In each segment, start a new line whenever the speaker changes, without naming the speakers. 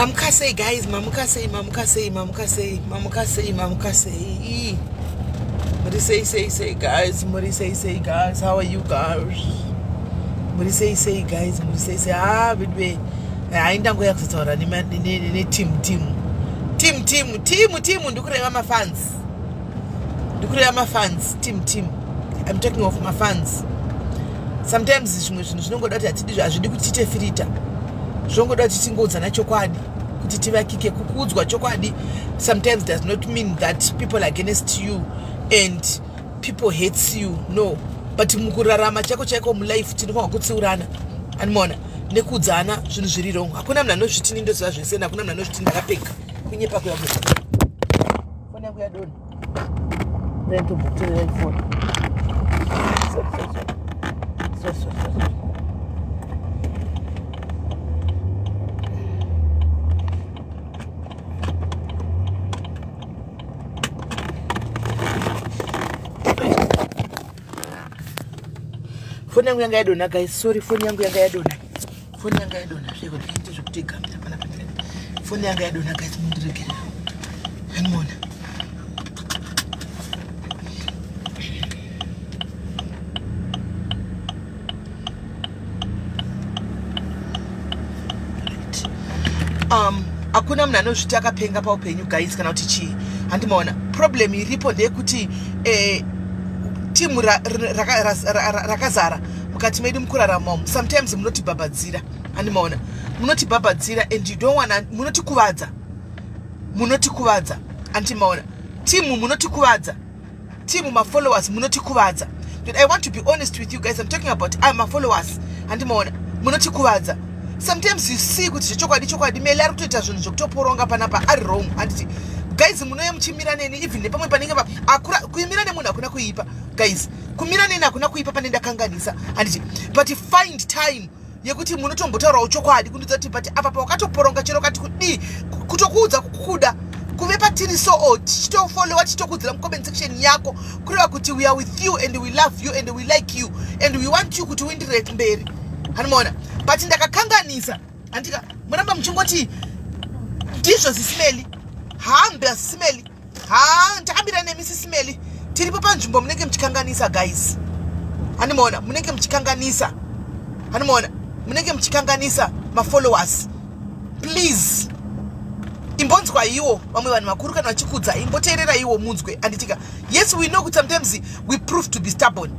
Mamuka sei guys, mamuka sei, mamuka sei, mamuka sei, mamuka sei, mamuka sei. Muri sei sei sei guys, muri sei sei guys, how are you guys? Muri sei sei guys, muri sei sei. Ah, bedwe. Hayi ndango yakuzotaura ne ne team team. Team team team team ndikureva mafans. Ndikureva mafans, team team. I'm talking of mafans. Sometimes zvimwe zvinhu zvinongoda kuti hatidi hazvidi kuti tiite firita. Zvongoda kuti tingoudzana chokwadi kuti tivakike. Kukuudzwa chokwadi sometimes does not mean that people are against you and people hates you, no. But mukurarama chaiko chaiko mulife tinofanirwa kutsiurana, animona, nekuudzana zvinhu zviri wrong. Hakuna munhu anozviti nindoziva zvese, hakuna munhu anozviti ndakapeka. Kunyepa kuya kuya. Foni yangu yadonha. Ndombokutorerai foni. Sorry, sorry, sorry. Sorry, sorry, sorry. Foni yangu yanga yadonha guys, sorry, foni yangu yanga yadonha. Foni yanga yadonha zveko ndiite zvekutegamira panapa. Foni yanga yadonha guys, mundiregerera. Animona. Hakuna munhu anozviti akapenga paupenyu guys, kana kuti chii, handimaona. Problem iripo ndeyekuti timu rakazara mukati medu mukurarama umu. Sometimes munotibhabhadzira, handimaona, munotibhabhadzira and you don't wanna, munotikuvadza, munotikuvadza, handimaona. Timu munotikuvadza, timu mafollowers munotikuvadza. But I want to be honest with you guys, I'm talking about mafollowers, handimaona, munotikuvadza. Sometimes you see kuti zvechokwadi chokwadi Mele ari kutoita zvinhu zvekutoporonga panapa ari wrong, handiti guys? Munouya muchimira neni even nepamwe panenge akura. Kuimira nemunhu hakuna kuipa guys, kumira neni hakuna kuipa pane ndakanganisa, handiti? But find time yekuti munotombotaurawo chokwadi kundidza kuti but apa pawakatoporonga, chero kati kudii, kutokuudza kukuda kuve patiri so tichitofollowa, tichitokuudzira mucomment section yako, kureva kuti we are with you and we love you and we like you and we want you kuti uenderere mberi, hanimaona. But ndakakanganisa, handika, muramba muchingoti ndizvo Sisi Meli, hambe Sisi Meli, ha, ndakamira nemi Sisi Meli, tiripo panzvimbo. Munenge muchikanganisa guys, handimaona, munenge muchikanganisa, handimaona, munenge muchikanganisa mafollowers. Please imbonzwa iwo vamwe vanhu vakuru kana vachikudza, imboteerera iwo munzwe, anditika? Yes, we know kuti sometimes we prove to be stubborn,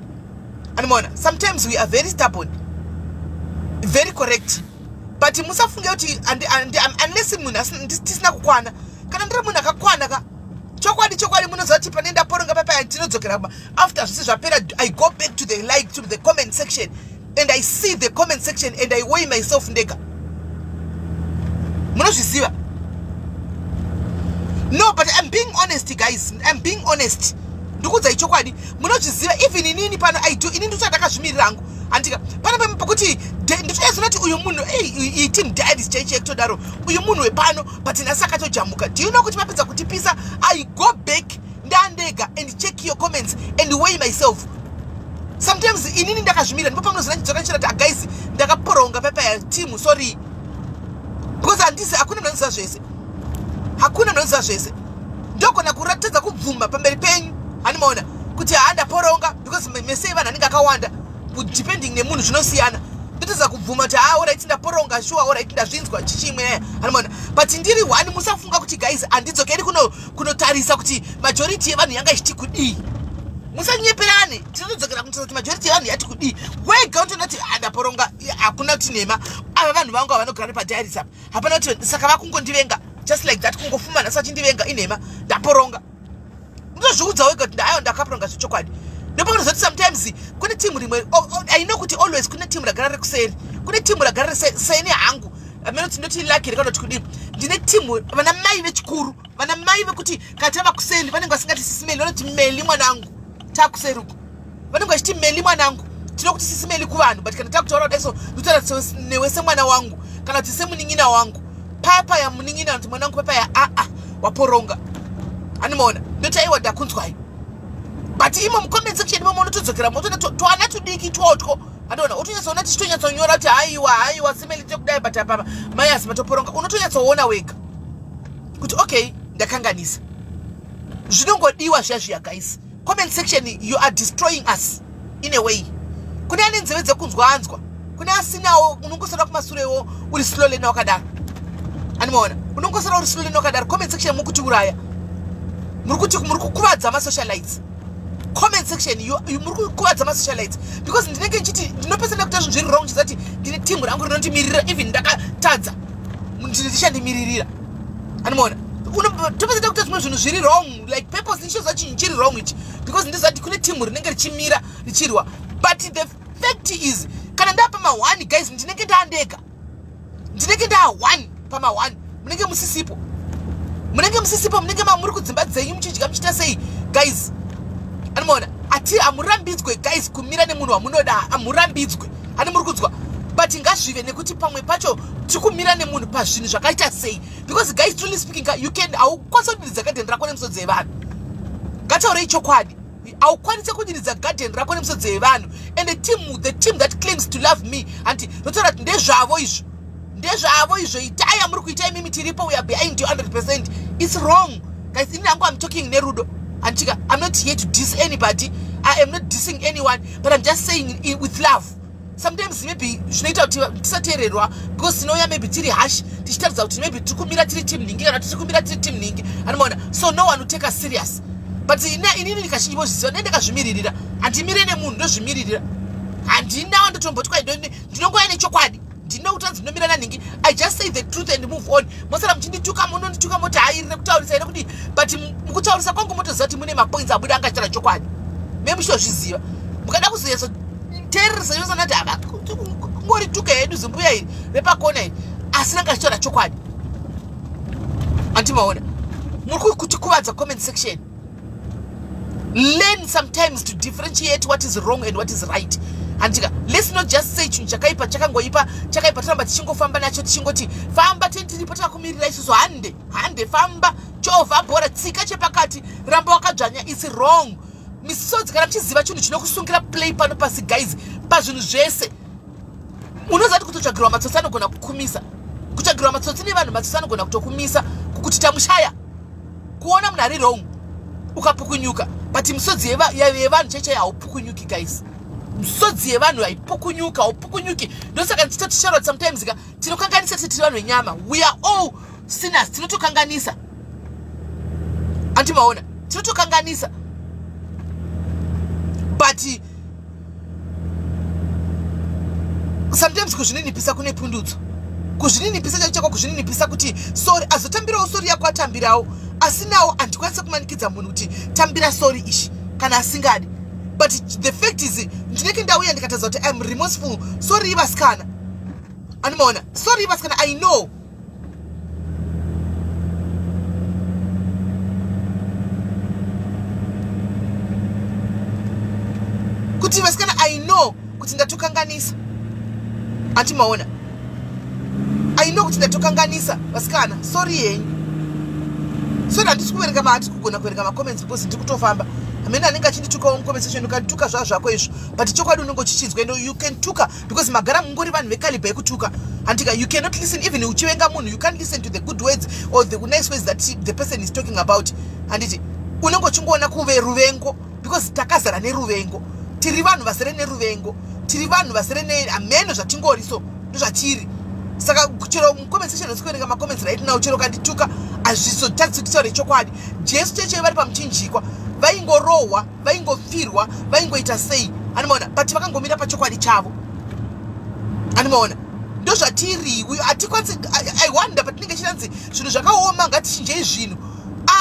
andimaona. Sometimes we are very stubborn, very correct, but musafunge kuti unless munhu tisina kukwana. Kana ndiri munhu akakwana ka, chokwadi chokwadi munoziva kuti pane ndaporonga papaya, ndinodzokera after zvese zvapera. I go back to the like to the comment section and I see the comment section and I weigh myself ndega, munozviziva. No, but I'm being honest guys, I'm being honest, ndikuudzai chokwadi, munozviziva. Even inini pano I do, ini ndisati ndakazvimirira hangu, handika, pane pekuti nditoyazoona kuti uyu munhu iyi team diaries chaichai kutodaro, uyu munhu wepano, but nhasi akatojamuka. Do you know kuti mapedza kutipisa, I go back ndandega and check your comments and weigh myself? Sometimes inini ndakazvimira, ndipo pamunozona chidzoka ndichirati, "Guys, ndakaporonga pepaya team, sorry," because handisi, hakuna munhu anoziva zvese, hakuna munhu anoziva zvese. Ndogona kuratidza kubvuma pamberi penyu, handimaona, kuti haa, ndaporonga, because mesei vanhu anenge akawanda, depending nemunhu zvinosiyana. Ndotedza kubvuma kuti haa, alright, ndaporonga, sure, alright, ndazvinzwa, chichimwe, handimaona. But ndiri one, musafunga kuti guys handidzokeri kunotarisa kuti majority yevanhu yanga ichiti kudii. Musanyeperane, tinotodzokera kunotarisa kuti majority yevanhu yati kudii. Wega unotoona kuti ndaporonga, hakuna kuti nhema. Ava vanhu vangu avanogara nepadiaries apa, hapana kuti saka vakungondivenga just like that, kungofuma nhasi vachindivenga, inhema. Ndaporonga, ndotozviudza wega kuti aiwa, ndakaporonga zvechokwadi. Ndopakunozoti sometimes kune timu rimwe, I know kuti always kune timu ragara rekuseri, kune timu ragara seni hangu amene kuti ndoti lucky kana kuti kudii, ndine timu vana mai vechikuru, vana mai vekuti kana tava kuseri vanenge vasingati Sisi Meli, vanoti Meli mwanangu. Takuseri uko vanenge vachiti Meli mwanangu. Tinokuti Sisi Meli kuvanhu, but kana takutaura kudai so, ndotaura newe semwana wangu kana kuti semunin'ina wangu. Paya munin'ina kuti mwanangu, papaya aa waporonga, animaona, ndoti aiwa, ndakunzwai. But imo mucomment section imomo unotodzokera motoona twana tudiki twotwo. Andiona utonyatsoona tichitonyatsonyora kuti haiwa haiwa simeli tekudai but apapa mai asi matoporonga unotonyatsoona wega kuti okay ndakanganisa. Zvinongodiwa zviya zviya guys. Comment section you are destroying us in a way. Kune ane nzeve dzekunzwa anzwa, kune asinawo unongosara kumasurewo uri slow lena wakadaro. Animaona unongosara uri slow lena wakadaro. Comment section mukutiuraya, muri kuti muri kukuvadza masocialites. Comment section muri kukuvadza masocialites because ndinenge ndichiti ndinopesa ndakuita zvinhu zviri wrong ndisati ndine team rangu rinondimiririra even ndakatadza ndichandimiririra. Animaona topesa takuita zvimwe zvinhu zviri wrong like purpose ndichiziva chinhu chiri wrong ichi because ndizati kune team rinenge richimira richirwa. But the fact is kana ndapa ma1 guys ndinenge ndaandega, ndinenge ndaa 1 pama1, munenge musisipo, munenge musisipo, munenge mamuri kudzimba dzenyu muchidya muchiita sei guys. Anomaona ati hamurambidzwe guys kumira nemunhu wamunoda, hamurambidzwe ani muri kunzwa, but ngazvive nekuti pamwe pacho tiri kumira nemunhu pazvinhu zvakaita sei because guys truly speaking you can haukwanisa kudiridza gadheni rako nemisodzi yevanhu. Ngataurei chokwadi, haukwanisi kudiridza gadheni rako nemisodzi yevanhu. And the team that claims to love me hanti ndotaura kuti ndezvavo izvo, ndezvavo izvo, itai yamuri kuita imimi, tiripo, we are behind you 100%. It's wrong guys. Ini hangu I'm talking nerudo handitika. I'm not here to diss anybody, I am not dissing anyone, but I'm just saying with love. Sometimes maybe zvinoita kuti tisateererwa because tinouya maybe tiri harsh tichitaridza kuti maybe tiri kumira tiri team nhingi kana tiri kumira tiri team nhingi, anomaona, so no one will take us serious. But inini ndikazviziva ne ndakazvimiririra, handimire nemunhu, ndozvimiririra, handina wandotomboti kwai ndinongouya nechokwadi, ndinokutanzi ndinomira nanhingi. I just say the truth and move on. Mosara muchindituka, munondituka moti hairi nekutaurisa ine kudii, but mukutaurisa kwangu motoziva kuti mune mapoints abuda angachitaura chokwadi, memuchitozviziva. Mukada kuzonyatso teereresa yosana kuti ava kungori tuka yedu zimbuya iri repakona iri, asi ranga achitaura chokwadi. Andimaona muri kutikuvadza comment section. Learn sometimes to differentiate what is wrong and what is right. Handika, let's not just say chinhu chakaipa chakangoipa chakaipa, toramba tichingofamba nacho tichingoti famba tiripo takakumirira isusu, hande hande famba chovha bhora tsika chepakati ramba wakadzvanya. It's wrong. Misodzi kana muchiziva chinhu chinokusungira play pano pasi guys, pazvinhu zvese unoziva kuti kutotsvagirwa matsotsi anogona kukumisa, kutsvagirwa matsotsi nevanhu, matsotsi anogona kutokumisa kuti tamushaya kuona munhu ari wrong ukapukunyuka. But misodzi yevanhu chaichai haupukunyuki guys, misodzi yevanhu haipukunyuka, haupukunyuki. Ndosaka ndichitotichara kuti sometimes ka tinokanganisa tiri vanhu venyama, we are all sinners, tinotokanganisa, andimaona tinotokanganisa, but sometimes kuzvininipisa kune pundutso. Kuzvininipisa chacho chako kuzvininipisa kuti sorry, azotambirawo sorry yako, atambirawo, asi nawo handikwanisi kumanikidza munhu kuti tambira sorry ishi kana asingadi. But the fact is ndinenge ndauya ndikataridza kuti I'm remorseful, sorry vasikana, anomaona, sorry vasikana, I know kuti vasikana, I know kuti ndatokanganisa, andimaona, I know kuti ndatokanganisa vasikana, sorry yenyu, sorry. Handisi kuverenga, hatisi kugona kuverenga macomments because ndiri kutofamba. Hamene anenge achinditukawo mucomment section, ukandituka zvaa zvako izvo, but chokwadi unenge uchichinzwa endo. You can tuka because magara mungori vanhu vecalibre yekutuka, handika? You cannot listen even uchivenga munhu, you can't listen to the good words or the nice words that the person is talking about, handiti? Unenge uchingoona kuve ruvengo because takazara neruvengo, tiri vanhu vazere neruvengo, tiri vanhu vazere nehameno zvatingori, so ndozvatiri. Saka chero mucomment section hasi kuverenga macomments right now, chero kandituka hazvizotadzisi kutaura chokwadi. Jesu cheche vari pamuchinjikwa vaingorohwa, vaingopfirwa, vaingoita sei, anomaona, but vakangomira pachokwadi chavo, anomaona. Ndozvatiri, hatikwanisi. I wonder patinenge chinanzi zvinhu zvakaoma, ngatichinjei zvinhu.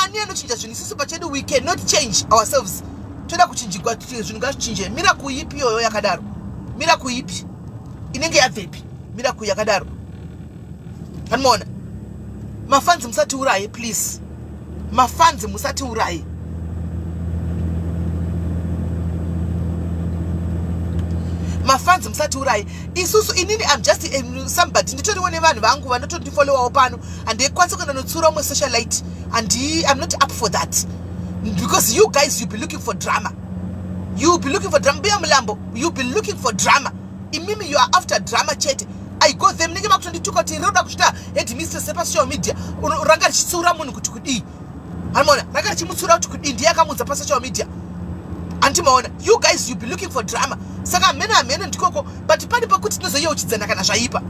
Ani anochinja zvinhu? Isusu pachedu we cannot change ourselves, toda kuchinjigwa, zvinhu ngazvichinje. Miracle ipi iyoyo yakadaro? Miracle ipi inenge yabvepi miracle yakadaro? Anomaona, mafans musatiuraye please, mafans musatiuraye. Mafans musatiuraye isusu. Inini am just somebody, nditoriwo nevanhu vangu vanotondifollowawo pano. Handikwanisi kuenda notsiura umwe socialite, handi, I'm not up for that because you guys, you be looking for drama, you be looking for drama. Mbuya Mulambo, you be looking for drama. Imimi you are after drama chete. I go them nenge makutondituka kuti rinoda kuchita headmistress sepasocial media. Ranga richitsiura munhu kuti kudii? Handimaona ranga richimutsiura kuti kudii? Ndiye akamuudza pasocial media. Handimaona you guys you be looking for drama. Saka hameno hameno ndikoko, but pane pekuti tinozoyeuchidzana kana zvaipa.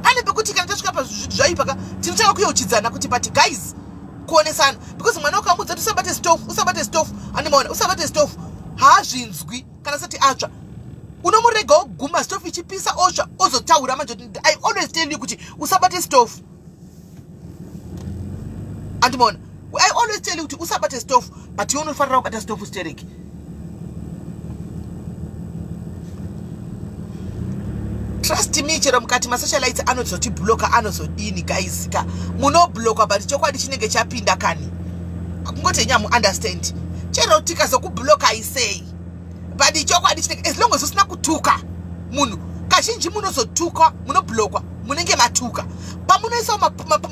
Pane pekuti kana tasvika pazvaipa ka tinotanga kuyeuchidzana kuti but guys kuonesana, because mwana ukamuudza kuti usabate stove, usabate stove, handimaona usabate stove, haazvinzwi kana asati atsva. Unomurega oguma stove ichipisa otsva ozotaura manje kuti I always tell you kuti usabate stove. Andimaona I always tell you kuti usabate stove, but iwe unofanira kubata stove stereki. Trust me, chero mukati masocialites anozotibloka anozodini guys ka, munobloka but chokwadi chinenge chapinda kani. Kungoti henyu hamuunderstand. Chero tikazokubloka isei, but chokwadi chinenge, as long as usina kutuka munhu, kazhinji munozotukwa, munoblokwa munenge matuka. Pamunoisawo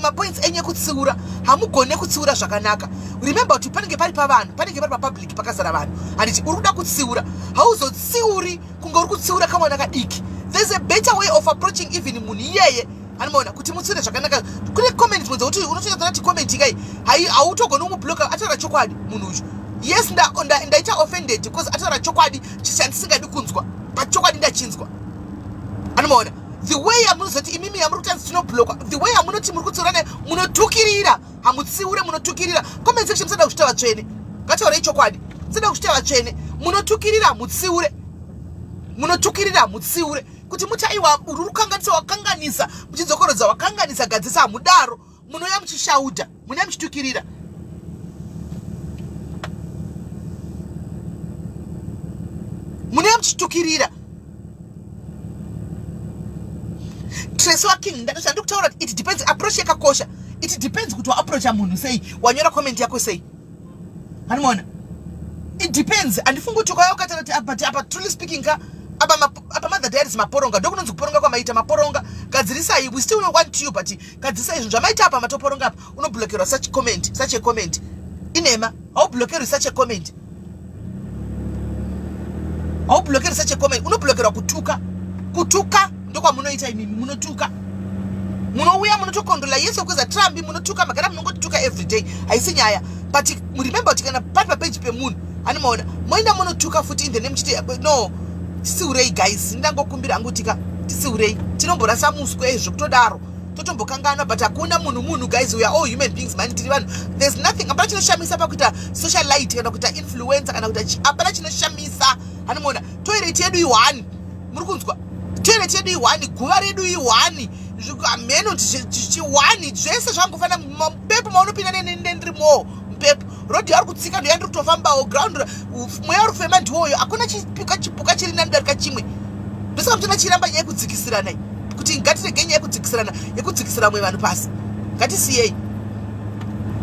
mapoints enyu ekutsiura, hamugone kutsiura zvakanaka. Remember kuti panenge pari pavanhu, panenge pari papublic, pakazara vanhu. Handiti uri kuda kutsiura, hauzotsiuri kunge uri kutsiura kamwana kadiki. There's a better way of approaching even munhu iyeye. Anomaona kuti mutsiure zvakanaka. Kune comment dzimwe dzekuti unotoita kuti comment ikai hautogoni kumubloka, ataura chokwadi munhu uyu. Yes, ndaita offended because ataura chokwadi chandisingadi kunzwa, but chokwadi ndachinzwa. Anomaona the way yamunozoti imimi yamuri kutanzi tinoblokwa, the way yamunoti muri kutsiura naye, munotukirira, hamutsiure, munotukirira. Comment section musada kuchita vatsvene, ngataurei chokwadi, musada kuchita vatsvene. Munotukirira, hamutsiure, munotukirira, hamutsiure kuti muti aiwa uri kukanganisa, wakanganisa, muchidzokorodza, wakanganisa, gadzisa. Hamudaro, munouya muchishauta, munouya muchitukirira. Munouya muchitukirira. Tracy waking, ndandiri kutaura kuti it depends, approach yakakosha. It depends kuti waapproacha munhu sei, wanyora comment yako sei. Hanimona it depends. Handifungi kuti ukauya ukataura kuti but apa truly speaking ka apa apa Mother Diaries maporonga, ndokunonzi kuporonga kwamaita, maporonga, gadzirisai. We still want you, but gadzirisai zvinhu zvamaita apa, matoporonga apa. Unoblokerwa such comment? Such a comment inema. Haublokerwi such a comment, haublokerwi such a comment. Unoblokerwa kutuka. Kutuka ndokwamunoita imimi, munotuka, munouya munotokondola yesu kweza Trump, munotuka magara, munongotuka everyday, haisi nyaya. But remember kuti kana pari papeji pemunhu, anomaona moenda munotuka futi in the name chiti no. Tisiurei guys, ndangokumbira hangu tika tisiurei, tinomborasa muswe zvekutodaro, totombokanganwa, but hakuna munhu munhu guys, we are all human beings mani, tiri vanhu. There's nothing, hapana chinoshamisa pakuita socialite kana kuita influencer kana kuita, hapana chinoshamisa. Anomuona toilet yedu i1, muri kunzwa? Toilet yedu i1, guva redu i1, hameno chiwani, zvese zvangofana. Mupepo maunopinda nendirimo mupepo, rodhi yauri kutsika ndo yandiri kutofambawo, ground mweya uri kufema ndiwoyo. Hakuna chipuka chipuka chiri nani darika chimwe. Ndosaka mutoona chiramba nyaya yekudzikisirana, kuti ngatirege nyaya yekudzikisirana, yekudzikisira vamwe vanhu pasi, ngatisiyei.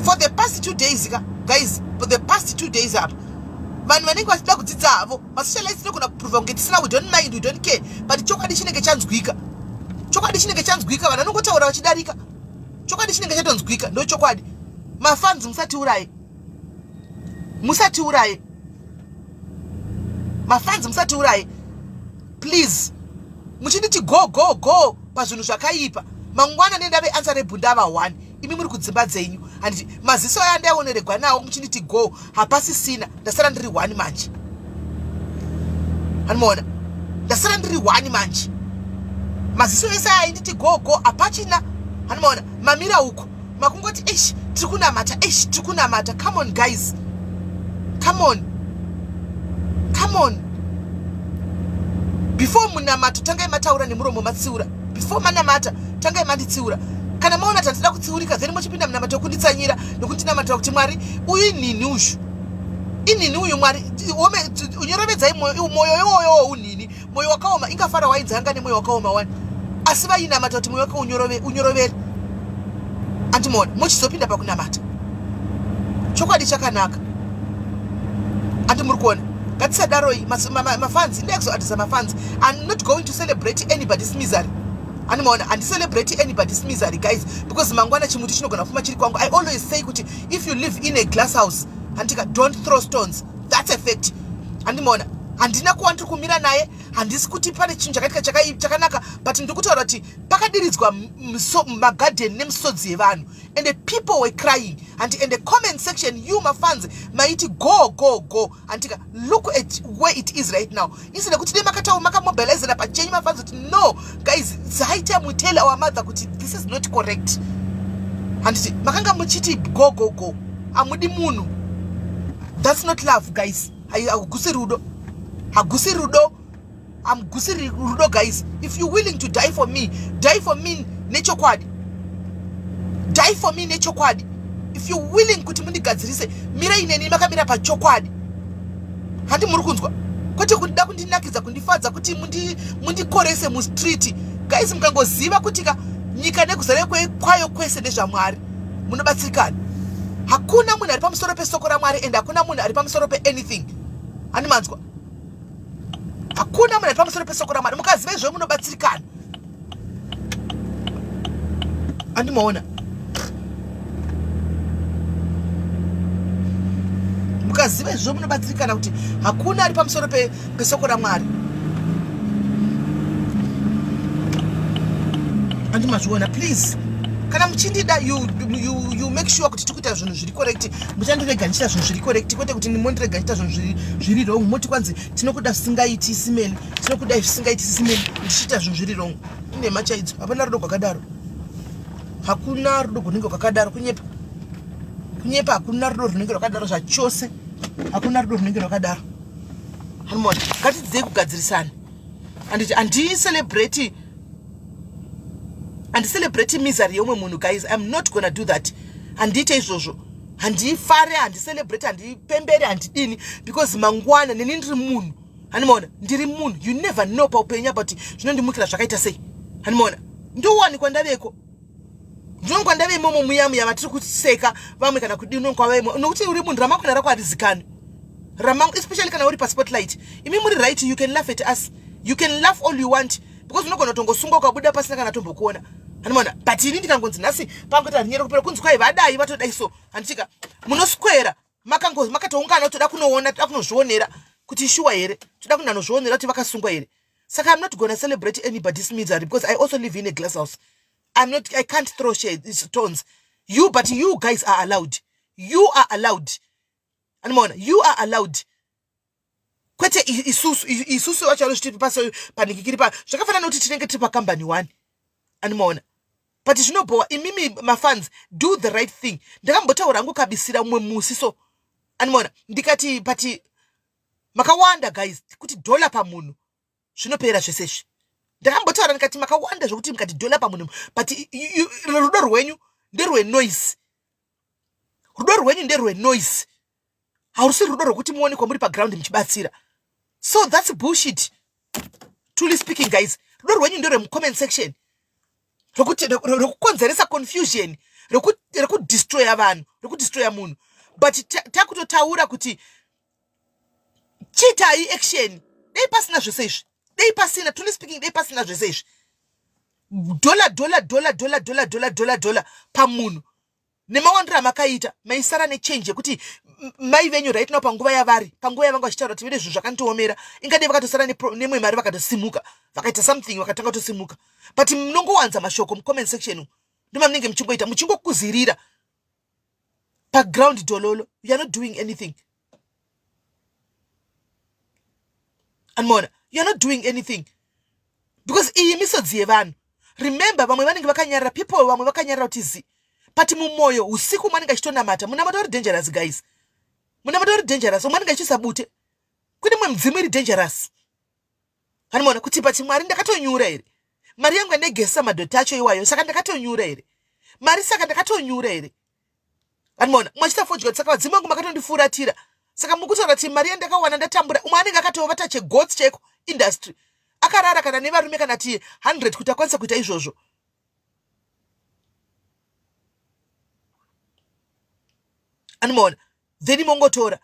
For the past 2 days ka guys, for the past 2 days apa, vanhu vanenge vachida kudzidza havo, masocialites tinogona kuprova kunge tisina, we don't mind, we don't care, but chokwadi chinenge chanzwika, chokwadi chinenge chanzwika. Vanhu vanongotaura vachidarika, chokwadi chinenge chatonzwika, ndo chokwadi. Mafans musatiuraye, musatiuraye mafans, musatiuraye please. Muchinditi go go go pazvinhu zvakaipa, mangwana nendave answerable, ndava one, imi muri kudzimba dzenyu. Handiti maziso aya ndaioneregwa nawo muchinditi go, hapasisina, ndasara ndiri one manje. Handimaona ndasara ndiri one manje, maziso ese aya ainditi go go hapachina. Handimaona mamira uko, makungoti eish, tiri kunamata, eish, tiri kunamata. Come on guys, come on, come on. Before munamato tangai mataura nemuromo, matsiura. Before manamata tangai manditsiura. Kana maona tandida kutsiurika, then mochipinda munamato wekunditsanyira nokundinamatira kuti Mwari, uyu inini, uyu inini uyu, Mwari unyorovedzai mwoyo iwoyowo unini, mwoyo wakaoma. Ingafara wainzi anga nemwoyo wakaoma wani, asi vainamata kuti mwoyo wake unyorovere. Andimona muchizopinda pakunamata, chokwadi chakanaka. Andi muri kuona, ngatisadaroi mafans. Ndekuzoadresa mafans, I'm not going to celebrate anybody's misery. Andimaona handicelebrate anybody's misery guys, because mangwana chimuti chinogona kufuma chiri kwangu. I always say kuti if you live in a glass house, handika, don't throw stones. That's a fact. Handimaona Handina kuwa ndiri kumira naye, handisi kuti pane chinhu chakaitika chakanaka, but ndiri kutaura kuti pakadiridzwa magadheni nemisodzi yevanhu and the people were crying. And in the comment section you mafans maiti go go go. Andika look at where it is right now. Instead yekuti dai makataura makamobilizera pachenyu mafans kuti no guys, it's high time we tell our mother kuti this is not correct. Handiti makanga muchiti go go go, amudi munhu. That's not love guys. Hagusi rudo, hagusi rudo, hamugusi rudo guys. If you willing to die for me, die for me nechokwadi, die for me nechokwadi. If you willing kuti mundigadzirise, mirai neni makamira pachokwadi. Handi muri kunzwa? Kwete kundida kundinakidza, kundifadza, kuti mundikorese mustreet guys. Mukangoziva kuti ka nyika nekuzara kwayo kwese ndezvaMwari, munobatsirikana. Hakuna munhu ari pamusoro pesoko raMwari and hakuna munhu ari pamusoro peanything. Handi manzwa? Hakuna munhu ari pamusoro pesoko raMwari. Mukaziva izvo munobatsirikana. Andimaona? Mukaziva izvo munobatsirikana kuti hakuna ari pamusoro pesoko raMwari. Andimazviona? Please, kana muchindida, you make sure kuti tikuita zvinhu zviri correct. Muchandirega ndichiita zvinhu zviri correct, kwete kuti mondirega ndichiita zvinhu zviri wrong, moti kwanzi tinokuda zvisingaiti simeli, tinokuda zvisingaiti simeli, ndichiita zvinhu zviri wrong. Inhema chaidzo. Hapana rudo rwakadaro, hakuna rudo rwunenge rwakadaro. Kunyepa, kunyepa. Hakuna rudo runenge rwakadaro zvachose, hakuna rudo runenge rwakadaro. Hanimona? Ngatidzidzei kugadzirisana. Handiti handicelebrate, handicelebrate misery yeumwe munhu guys. I'm not gonna do that. Handiite izvozvo, handifare, handicelebrate, handipemberi, handidini, because mangwana neni ndiri munhu. Handimaona? Ndiri munhu. You never know paupenyu apa kuti zvinondimukira zvakaita sei. Handimaona? Ndowanikwa ndaveko, ndinowanikwa ndave imomo muya muya vatiri kuseka vamwe kana kudii. Unowanikwa vaimo nokuti uri munhu, ramangwana rako harizikani. Especially kana uri paspotlight. Imi muri right, you can laugh at us, you can laugh all you want, because unogona kutongosungwa ukabuda pasina kana tombokuona. Handimaona? But ini ndikangonzi nhasi pangoita rinyero kupera kunzi kwai vadai vatodai so, handitika munoswera makatoungana, toda kunoona, toda kunozvionera kuti shuwa here, toda kunanozvionera kuti vakasungwa here. Saka I'm not gonna celebrate anybody's misery because I also live in a glass house. I'm not, I can't throw shades, stones. You, but you guys are allowed, you are allowed. Animaona? You are allowed, kwete isusu. Isusu vacho vanozviti pasi panikikiri pa zvakafanana nekuti tinenge tiri pakambani one. Animaona? But zvinobhowa. Imimi mafans, do the right thing. Ndakambotaura hangu kabisira umwe musi so, animaona? Ndikati but makawanda guys, kuti dhola pamunhu zvinopera zvese izvi. Ndakambotaura ndikati makawanda zvokuti mukati dhola pamunhu, but rudo rwenyu nderwenoise, rudo rwenyu nderwenoise, harusi rudo rwekuti muonekwa muri paground muchibatsira. So that's bullshit, truly speaking guys. Rudo rwenyu nderwemucomment section, rekukonzeresa confusion, rekudestroya vanhu, rekudestroya munhu. But takutotaura kuti chiitai action, dei pasina zvese izvi, dei pasina, truly speaking, dei pasina zvese izvi. Dhola, dhola, dhola, dhola, dhola, dhola, dhola, dhola pamunhu, nemawandiro amakaita, maisara nechange yekuti mai venyu right now, panguva yavari, panguva yavanga vachitaura kuti vede zvinhu zvakandiomera, ingadei vakatosara nemwe mari, vakatosimuka, vakaita something, vakatanga kutosimuka. But munongowanza mashoko mucomment section, ndoma munenge muchingoita muchingokuzirira paground dololo. You are not doing anything. Anmona? You are not doing anything because iyi misodzi yevanhu. Remember, vamwe vanenge vakanyarara, people vamwe vakanyarara kuti zi, but mumwoyo usiku umwe anenge achitonamata. Munamato uri dangerous guys, munamato uri dangerous. Umwe anenge achiisa bute kune mumwe mudzimu iri dangerous. Hanimona kuti but Mwari, ndakatonyura here mari yangu yandegesa madhoti acho iwayo? Saka ndakatonyura here mari? Saka ndakatonyura here? Hanimona? Umwe achiita fodya, saka vadzimu vangu makatondifuratira, saka mukutaura kuti mari yandakawana ndatambura. Umwe anenge akatovata chegotsi chaiko industry, akarara kana nevarume kana ti 100 kuti akwanise kuita izvozvo. Animaona? Then mongotora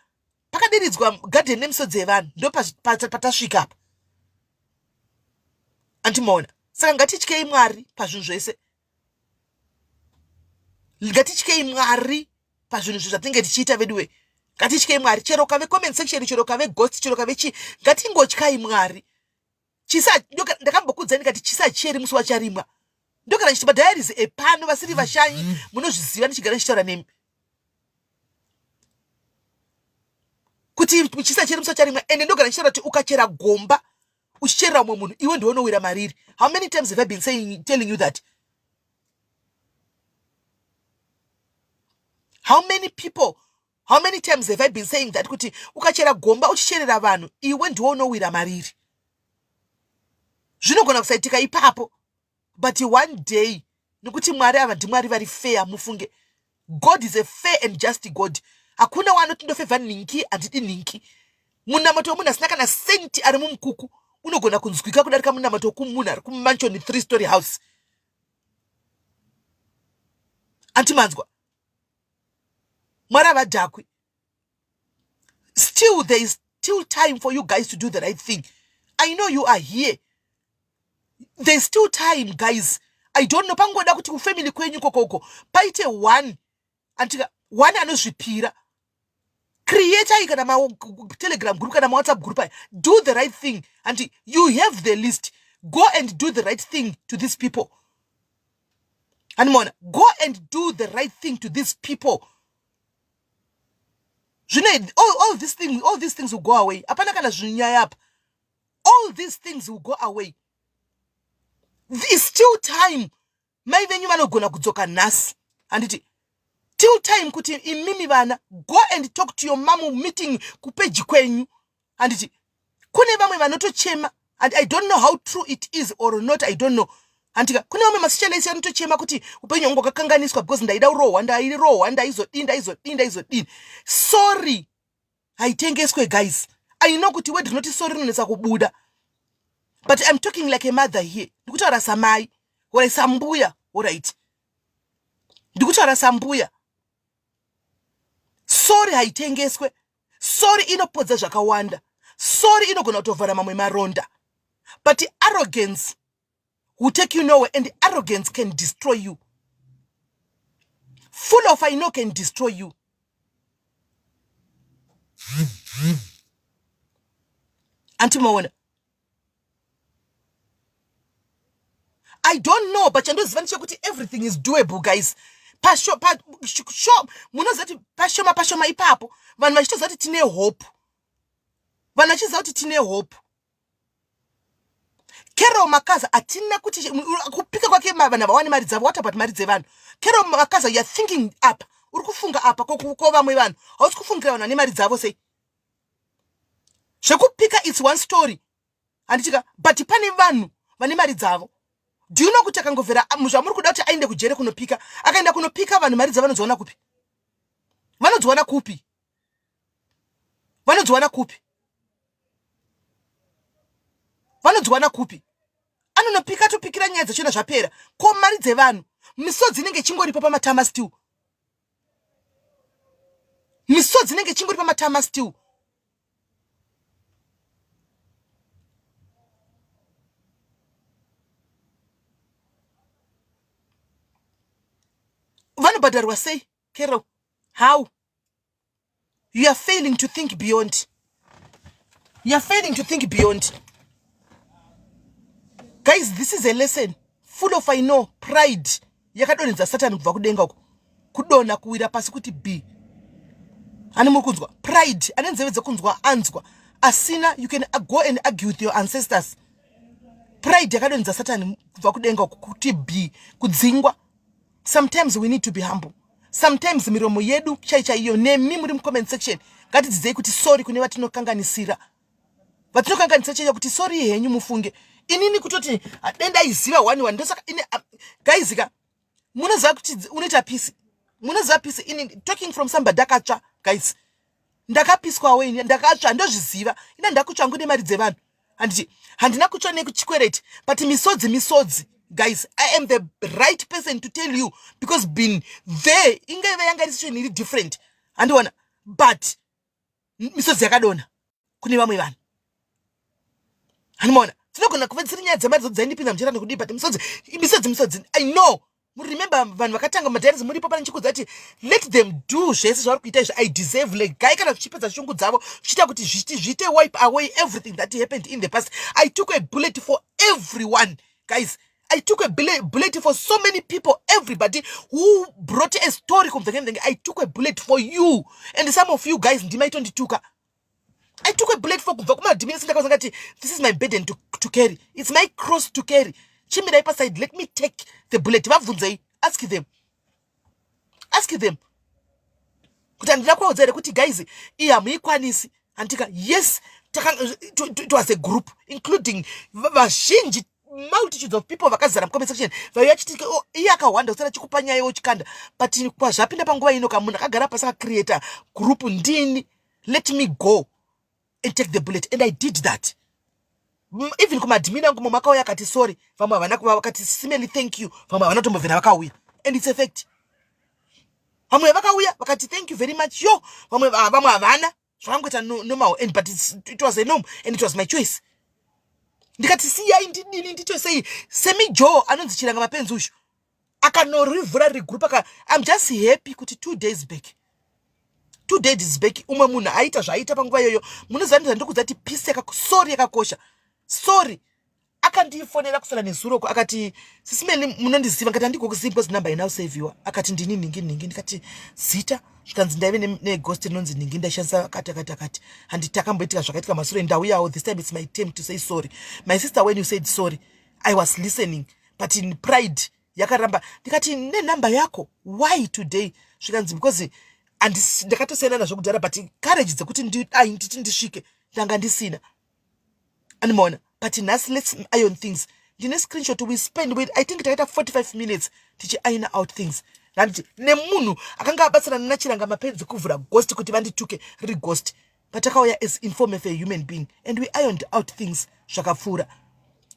pakadiridzwa gadheni nemisodzi yevanhu. Ndo patasvika apa, andimaona? Saka ngatityei Mwari pazvinhu zvese, ngatityei Mwari pazvinhu zvi zvatinenge tichiita veduwe. Ngatityei Mwari. Chero kave comment section, chero kave ghost, chero kave chii, ngatingotyai Mwari. Chisa ndakambokuudzai ndikati chisa hachieri musi wacharimwa. Ndogara ndichiti madiaries epano vasiri vashanyi munozviziva ndichigara ndichitaura nemi. Kuti chisa hachieri musi wacharimwa ende ndogara ndichitaura kuti ukachera gomba uchicherera umwe munhu iwe ndiwe unowira mariri. How many times have I been saying, telling you that? How many people, how many times have I been saying that kuti ukachera gomba uchicherera vanhu iwe ndiwe unowira mariri. Zvinogona kusaitika ipapo but one day, nekuti Mwari ava ndiMwari vari fair, mufunge. God is a fair and just God. Hakuna waanoti ndofevha nhingi, handidi nhingi. Munamato wemunhu asina kana senti ari mumukuku unogona kunzwika kudarika munamato wekumunhu ari kumansion 3-story house. Antimanzwa. Mwari havadhakwi. Still there is still time for you guys to do the right thing. I know you are here. There's still time, guys. I don't know, pangoda kuti kufamily kwenyu kokoko paite one antika one anozvipira. Create kana ma Telegram group kana ma WhatsApp group aya. Do the right thing and you have the list. Go and do the right thing to these people. Animona, go and do the right thing to these people. Zvino all these things, all these things will go away. Hapana kana zvinyaya apa. All these things will go away. It's still time. Mai venyu vanogona kudzoka nhasi. Handiti till time kuti imimi vana go and talk to your mom meeting kupeji kwenyu. Handiti kune vamwe vanotochema and I don't know how true it is or not, I don't know. Handika kune vamwe masocialite vanotochema kuti upenyu hwangu hwakakanganiswa because ndaida kurohwa, ndairohwa, ndaizodii, ndaizodii, ndaizodii. Sorry haitengeswe guys. I know kuti word rinoti sorry rinonetsa kubuda, but I'm talking like a mother here. Ndikutaura samai or sambuya, alright. Ndikutaura sambuya. Sorry haitengeswe. Sorry inopodza zvakawanda. Sorry inogona kutovhara mamwe maronda. But arrogance will take you nowhere, and arrogance can destroy you. Full of I know can destroy you. Anti maona, I don't know, but chandoziva ndechekuti everything is doable, guys. Munoziva kuti pashoma pashoma ipapo vanhu vachitoziva kuti tine hope. Vanhu vachiziva kuti tine hope. Carol Makaza hatina kuti kupika kwake vanhu havawane mari dzavo. What about mari dzevanhu? Carol Makaza, you are thinking apa, uri kufunga apa ko vamwe vanhu hausi kufungira vanhu vane mari dzavo sei? Zvekupika it's one story, handitika, but pane vanhu vane mari dzavo. Do you know kuti akangovhera zvamuri kuda kuti aende kujere kunopika, akaenda kunopika vanhu mari dzavo vanodziwana kupi? Vanodziwana kupi? Vanodziwana kupi? Vanodziwana kupi? Anonopika topikira nyaya dzachona zvapera. Ko mari dzevanhu? Misodzi inenge ichingoripo pamatama still. Misodzi inenge ichingori pamatama still. Vanobhadharwa sei, Carol? How? You are failing to think beyond. You are failing to think beyond. Guys, this is a lesson full of I know pride. Yakadonhedza Satan kubva kudenga uko. Kudonha kuwira pasi kuti b. Ani muri kunzwa? Pride. Ane nzeve dzekunzwa anzwa. Asina, you can go and argue with your ancestors. Pride yakadonhedza Satan kubva kudenga uko kuti b. Kudzingwa. Sometimes we need to be humble. Sometimes miromo yedu chai chaiyo nemi muri mucomment section ngatidzidzei kuti sorry kune vatinokanganisira. Vatinokanganisira chaiyo kuti sorry henyu mufunge. Inini kutoti denda iziva one one ndosaka ini guys ka munoziva kuti unoita peace. Munoziva peace ini talking from somebody akatsva guys. Ndakapiswawo ini ndakatsva ndozviziva. Ina ndakutsva hangu nemari dzevanhu. Handiti handina kutsva nekuchikwereti but misodzi misodzi guys. I am the right person to tell you because been there. Ingaive yanga iri situation iri different. Handiona but misodzi yakadonha kune vamwe vanhu. Handimaona tinogona kuva dziri nyaya dzemari dzaindipinda muchera nekudii but misodzi misodzi misodzi I know. Remember vanhu vakatanga madiaries muripo pane chikudza kuti let them do zvese zvavari kuita izvi. I deserve like guy kana zvichipedza shungu dzavo zvichiita kuti zviite wipe away everything that happened in the past. I took a bullet for everyone guys. I took a bullet for so many people, everybody who brought a story kumvenge. I took a bullet for you and some of you guys ndimaitondituka. I took a bullet for kubva kumadhimini sindakaza ngati this is my burden to carry. It's my cross to carry. Chimirai paside, let me take the bullet. Vabvunzei, ask them. Ask them. Kuti handina kuvaudza here kuti guys, iyi hamuikwanisi. Handika, yes, it was a group including vazhinji, multitudes of people vakazara mucomment section vaiva chiti, oh, iye akahwanda usara chikupa nyaya yochikanda. But kwazvapinda panguva ino kamunhu akagara pasi akacreata group ndini. Let me go and take the bullet, and I did that. Even kumadhimini angu mumwe akauya akati sorry, vamwe havana kuva vakati simely thank you, vamwe havana kutombobvira vakauya, and it's a fact. Vamwe vakauya vakati thank you very much yo, vamwe vamwe havana, zvakangoita normal. And but it was a norm and it was my choice. Ndikati siyai ndidini nditosei semi Joe anonzi Chiranga Mapenzi uyu akanorivhura riri group aka. I'm just happy kuti 2 days back, 2 days back, umwe munhu aita zvaaita panguva iyoyo. Munoziva ndandikudza kuti peace, sorry yakakosha. Sorry, akandifonera kusana nezuroko akati, "Sisimeli, munondiziva?" Ngati handigokuzivi because number inauseviwa. Akati, "Ndini nhingi nhingi." Ndikati, "Zita?" Zvikanzi, "Ndaive neghost rinonzi nhingi, ndaishandisa." Akati akati akati, "Handi takamboitika zvakaitika masure, ndauyawo. This time it's my time to say sorry. My sister, when you said sorry, I was listening, but in pride yakaramba." Ndikati, "Nenhamba yako, why today?" Zvikanzi, "Because ndakatosiyana nazvo kudhara, but courage dzekuti ndidai nditi ndisvike ndanga ndisina." Animaona? But nhasi let's iron things. Ndine screenshot. We spend with, I think takaita 45 minutes tichiiron out things. Handiti nemunhu akanga abatsirana naChiranga Mapenzi kuvhura ghost kuti vandituke riri ghost, but akauya as in form of a human being and we ironed out things. Zvakapfuura.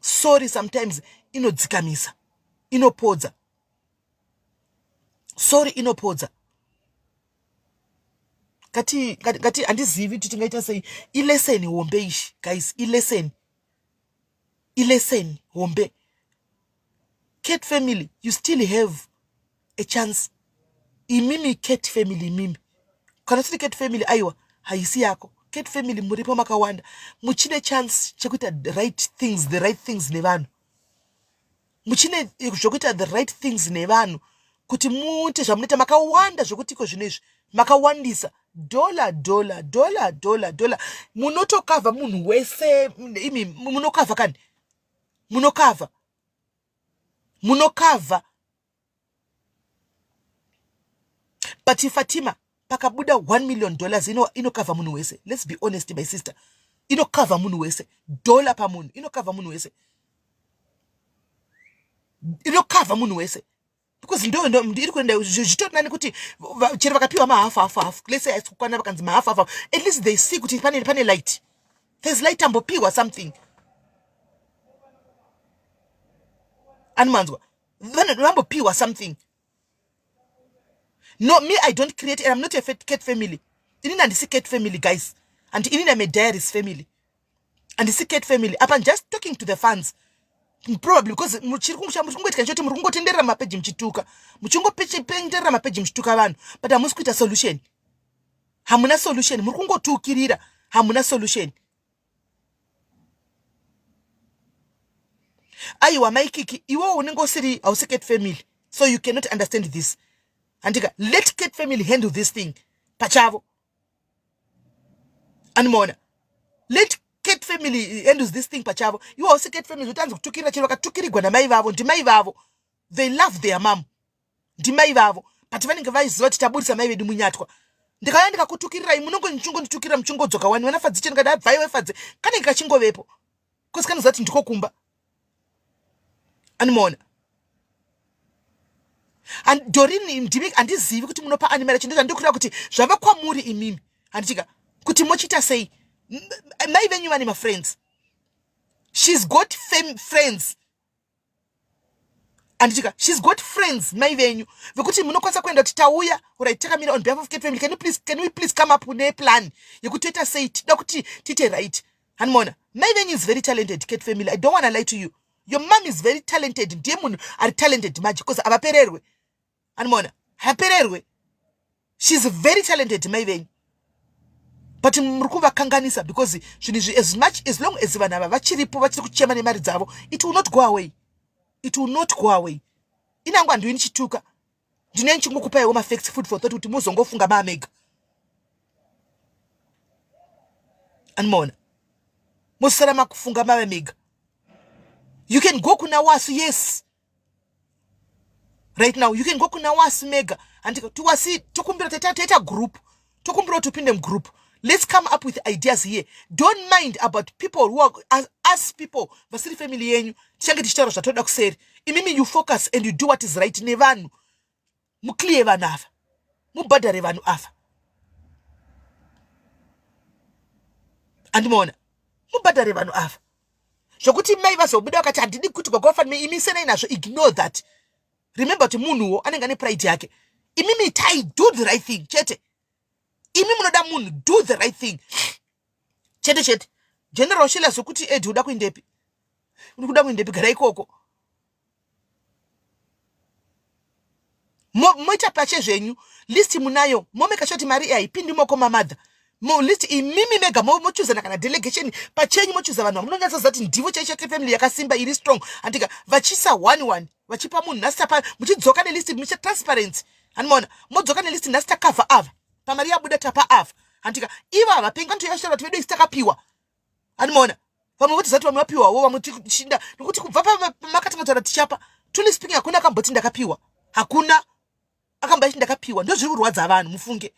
Sorry sometimes inodzikamisa, inopodza. Sorry inopodza. Ngati ngati handizivi kuti tingaita sei. Ilesson hombe ishi guys, ilesson, ilesson hombe. Cat family, you still have a chance. Imimi cat family, imimi kana tiri cat family, aiwa, haisi yako cat family. Muripo makawanda, muchine chance chekuita right things, the right things nevanhu. Muchine zvokuita the right things nevanhu kuti muite zvamunoita. Makawanda zvokuti iko zvino izvi makawandisa. Dollar, dollar, dollar, dollar, dollar, munotokavha munhu wese. Imi munokavha kani, munokavha, munokavha. But Fatima, pakabuda $1 million inokavha munhu wese. Let's be honest, my sister, inokavha munhu wese. Dollar pamunhu inokavha munhu wese, inokavha munhu wese, because ndo iri kuenda. Zvitori nani kuti chero vakapiwa mahafu hafu hafu, let's say kukwana vakanzi mahafu hafu, at least they see kuti pane light, there's light, ambopiwa something. Anomanzwa vambopiwa something. No, me, I don't create and I'm not a cat family. Inini handisi cat family guys, and inini I'm a diaries family, handisi cat family. Apa I'm just talking to the fans probably because muchiri kungoitika nchoti muri kungotenderera mapeji muchituka, muchingotenderera mapeji muchituka vanhu, but hamusi kuita solution. Hamuna solution, muri kungotukirira, hamuna solution. Aiwa, Maikiki, iwewo unenge usiri, hausi cat family, so you cannot understand this. Handika let cat family handle this thing pachavo. Animaona? Let cat family handles this thing pachavo. Iwe hausi cat family, zvotanzi kutukirira. Chero vakatukirigwa namai vavo, ndimai vavo, they love their mom, ndimai vavo, but vanenge vaiziva kuti taburisa mai vedu munyatwa. Ndikauya ndikakutukirirai, munongo muchingonditukirira, muchingodzoka wani vanafadzi cheni kada bvaiwe fadzi kanenge kachingovepo kosi kanoziva kuti ndiko kumba. Animaona? Dorini, ndimi handizivi kuti munopa animera chinhu chandiri kuti zvava kwamuri imimi, handitika kuti mochiita sei. Mai venyu vane mafriends, she's got friends, handitika? She's got friends mai venyu vekuti munokwanisa kuenda kuti tauya, right, takamira on behalf of cat family, can you please, can we please come up neplan yekuti toita sei, tida kuti tiite right. Hanimona? Mai venyu is very talented, cat family. I don't want to lie to you. Your mom is very talented. Ndiye munhu ari talented manje because havapererwe. Anomaona hapererwe. She's very talented mai venyu. But muri kuvakanganisa because zvinhu izvi as much as long as vanhu ava vachiripo vachiri kuchema nemari dzavo, it will not go away. It will not go away. Inangu handiwi ndichituka. Ndine ndichingokupaiwo mafacts, food for thought, kuti muzongofunga maamega. Anomaona mosara makufunga mave mega. You can go kuna Wasu, yes. Right now you can go kuna Wasu mega. And tiwasi tokumbira taita group. Tokumbira kuti upinde mugroup. Let's come up with ideas here. Don't mind about people who are as, us people vasiri family yenyu. Tichange tichitaura zvatoda kuseri. Imimi you focus and you do what is right nevanhu. Muclear vanhu ava. Mubhadhare vanhu ava. Andimaona. Mubhadhare vanhu ava. Zvokuti mai vazobuda vakati handidi kuti gogo vafanire imi senai nazvo, ignore that. Remember kuti munhuwo anenge ane pride yake. Imimi itai do the right thing chete. Imi munoda munhu, do the right thing chete chete. General Sheila zvokuti Ed uda kuendepi? Uri kuda kuendepi? Gara ikoko. Moita pache zvenyu list munayo, momeka sure kuti mari iyi haipindi moko mamadha. List imimi mega mochuzana kana delegation pachenyu, mochuza vanhu vamunonyatsoziva kuti ndivo chaicho family yakasimba iri strong. Andika vachisa one one vachipa munhu nhasi tapa, muchidzoka nelist mucha transparency. Handimaona modzoka nelist nhasi takavha ava pamari yabuda tapa ava. Handika ivo havapenga ntoyashara kuti vedu isi takapiwa. Handimaona vamwe votizati vamwe vapiwawo vamwe tichinda nokuti kubva pamakatanga kutaura tichapa, truly speaking, hakuna akamboti ndakapiwa, hakuna akamboti ndakapiwa. Ndo zviri kurwadza vanhu mufunge,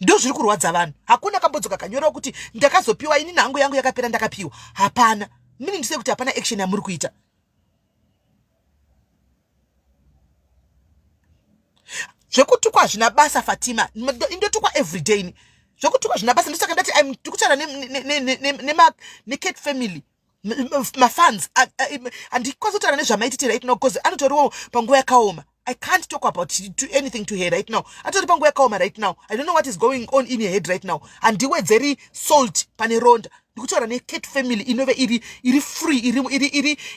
ndo zviri kurwadza vanhu. Hakuna akambodzoka kanyorawo kuti ndakazopiwa ini nhango yangu yakapera ndakapiwa. Hapana. Meaning to say kuti hapana action yamuri kuita. Zvekutukwa hazvina basa Fatima, indotukwa everyday ini. Zvekutukwa hazvina basa. Ndosaka ndati ndiri kutaura necat family mafans. Handikwanisi kutaura nezvamaititi right now because anotoriwo panguva yakaoma. I can't talk about to anything to her right now. Atori panguva yakaoma right now. I don't know what is going on in her head right now. Handiwedzeri salt pane ronda. Ndikutaura necat family inove iri free,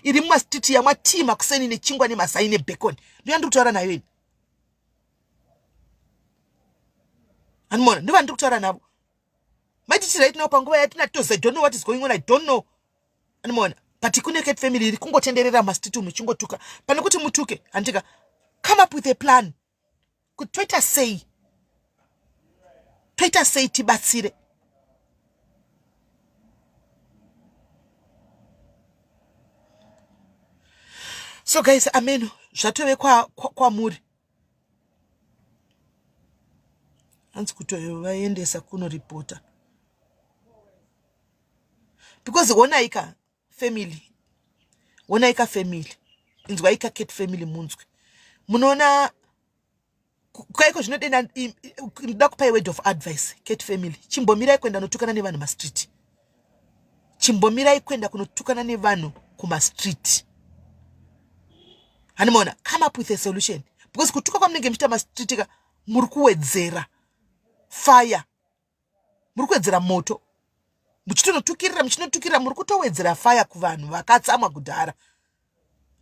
iri mumastreet yamwa tea makuseni nechingwa nemazai nebacon. Ndiyo yandiri kutaura nayo ini. Hanimona ndivo vandiri kutaura navo. Maititi right now panguva yatina tozi I don't know what is going on. I don't know. Hanimona but kune cat family iri kungotenderera mastreet umu ichingotuka. Pane kuti mutuke, handika come up with a plan kuti toita sei, toita sei tibatsire. So guys, ameno zvatove kwamuri. Hanzi kutovaendesa kunoripota because honaika family, honaika family, inzwaika cat family munzwe. Munoona kaiko zvinodena. Ndoda kupai word of advice, cat family. Chimbomirai kuenda notukana nevanhu mastreet. Chimbomirai kuenda kunotukana nevanhu kumastreet. Handimaona, come up with a solution because kutuka kwamunenge muchiita mastreet ka, muri kuwedzera fire, muri kuwedzera moto. Muchitonotukirira, muchinotukirira, muri kutowedzera fire kuvanhu vakatsamwa kudhara.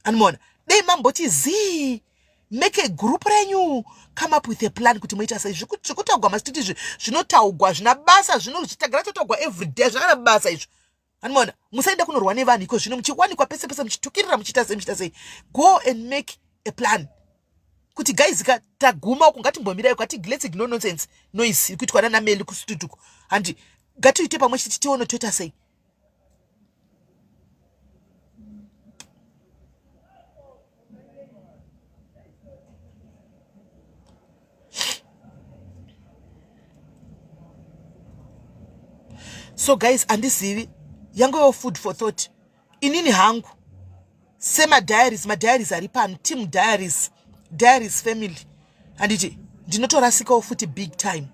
Anomaona dei mamboti zii, make a group renyu, come up with a plan kuti moita sei. Zvekutaugwa mastreet izvi zvinotaugwa zvina basa, zvinotagara totaugwa everyday, zvakana basa izvo. Anomaona musaenda kunorwa nevanhu iko zvino muchiwanikwa pese pese muchitukirira, muchiita sei, muchiita sei. Go and make a plan kuti guys ka, taguma uku, ngatimbomirai, ngati let's ignore nonsense noise iri kuitwa nana Meli kusitutuko. Handi ngatiite pamwe chete tione toita sei. So guys, andizivi, yangovewo food for thought. Inini hangu semadiaries, madiaries ari pano, team diaries, diaries family, handiti ndinotorasikawo futi big time,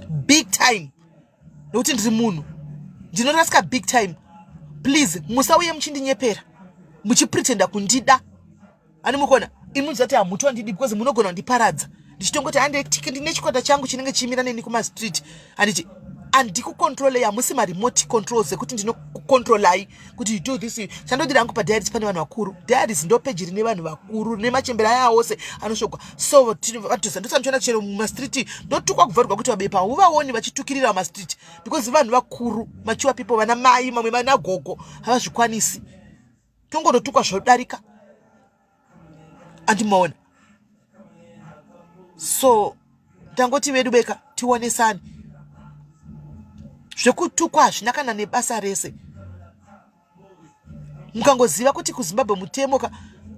big time, nokuti ndiri munhu, ndinorasika big time. Please musauye muchindinyepera muchipretenda kundida. Ani mukuona imi muzati hamutondidi because munogona kundiparadza. Ndichitongoti hande ndine chikwata changu chinenge chimira neni kumastreet, handiti? Andikucontrolei, hamusi maremote controls ekuti ndinokucontrolai kuti you do this. Chandodira hangu padiaries pane vanhu vakuru. Diaries ndo peji rine vanhu vakuru, rine machembera aya ose anoshogwa. So vadhuza ndosanotoona chero mumastreet ndotukwa kuvharwa kuti vabepa hauvaoni vachitukirira mumastreet because vanhu vakuru, mature people, vana mai, mamwe vana gogo havazvikwanisi. Tongonotukwa zvodarika, andimaona. So tangoti vedu beka tionesane, zvekutukwa hazvina kana nebasa rese. Mukangoziva kuti kuZimbabwe mutemo ka,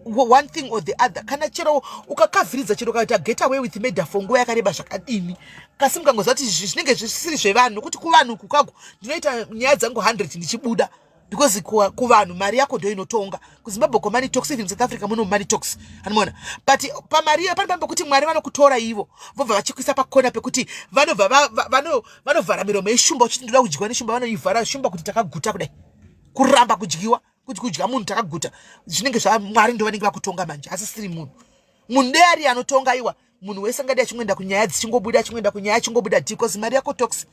one thing or the other, kana chero ukakavhiridza, chero ukaita get away with murder for nguva yakareba zvakadini, kasi mukangoziva kuti zvinenge zvisiri zvevanhu, nokuti kuvanhu kukago ndinoita nyaya dzangu 100 ndichibuda, because kuvanhu mari yako ndo inotonga. KuZimbabwe ko money talks, even South Africa muno money talks, anoona. But pamari iyo pane pamwe pekuti Mwari vanokutora ivo vobva vachikuisa pakona pekuti vanobva vanovhara miromo yeshumba. Uchiti ndoda kudyiwa neshumba, vanoivhara shumba kuti takaguta kudai, kuramba kudyiwa, kuti kudya munhu takaguta. Zvinenge zvaMwari ndo vanenge vakutonga manje, asi siri munhu. Munhu ndeari anotonga iwa. Munhu wese angadi achingoenda kunyaya dzichingobuda, achingoenda kunyaya achingobuda, because mari yako talks,